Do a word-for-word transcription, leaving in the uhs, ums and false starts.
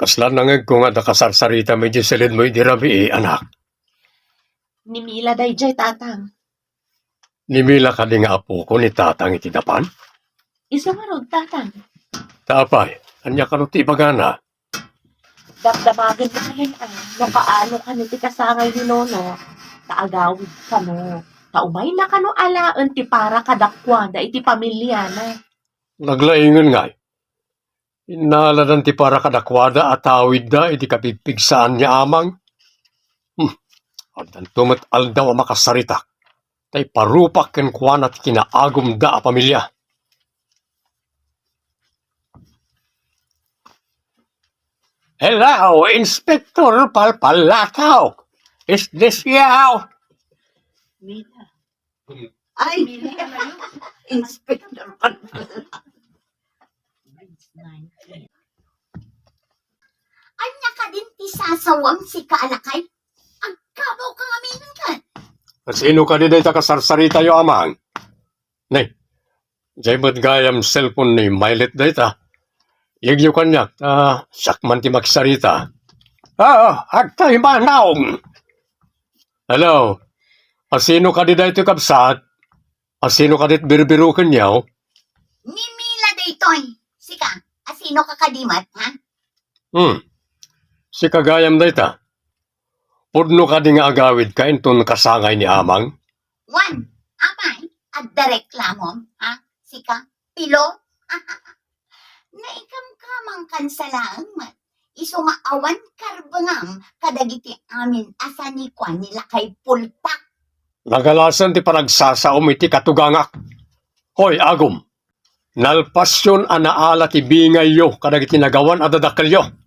Kasla nangegko nga adda kasarsaritam idiay silidmo idi rabii, anak. Ni Mila daydiay, Tatang. Ni Mila kadi nga apoko ni Tatang iti dapan? Isu ngarud, Tatang. Ta apay, ania kano ti ibagana? Dabdabagen manen, a, no kaano kano ti kasangay ni Nono, ta agawid kano. Ta umayna kano alaen ti para kadakuada iti pamiliana. Naglaingen ngay. Innaladan ti para kadakuada a tawidda iti kapigpigsaan ni Amang. Hmm. Addanto met aldaw a makasaritak, ta iparupak kenkuana ti kinaagumda a pamilia. Hello, Inspector Palpalataw. Is this you? Ay, Inspector Palpalataw. Ania kadin ti sasawam, sika a lakay? Agkabaw ka ngamin ka. Asino kadi dayta kasarsaritayo, Amang? Nay, diay met gayam cellphone ni Milet dayta. Yegyo kaniak, ta siak man ti magsarita. Ah, agtay manong. Hello. Asino kadi daytoy, kabsat? Asino kadi ti birbirokenyo? Ni Mila daytoy. Sika, asino ka kadi met, ha? Hmm. Sika gayam dayta. Pudno kadi nga agawidka inton kasangay ni Amang? Wen, apay, adda reklamom, ha? Sika, pilo? Naikamkamangkan sa laeng met. Isu nga awan karbengam kadagiti amin a sanikuan ni Lakay Pultak. Nagalasan ti panagsasaom iti katugangak. Hoy, agum, nalpasyon a naala ti bingayyo kadagiti nagawan a dadakkelyo.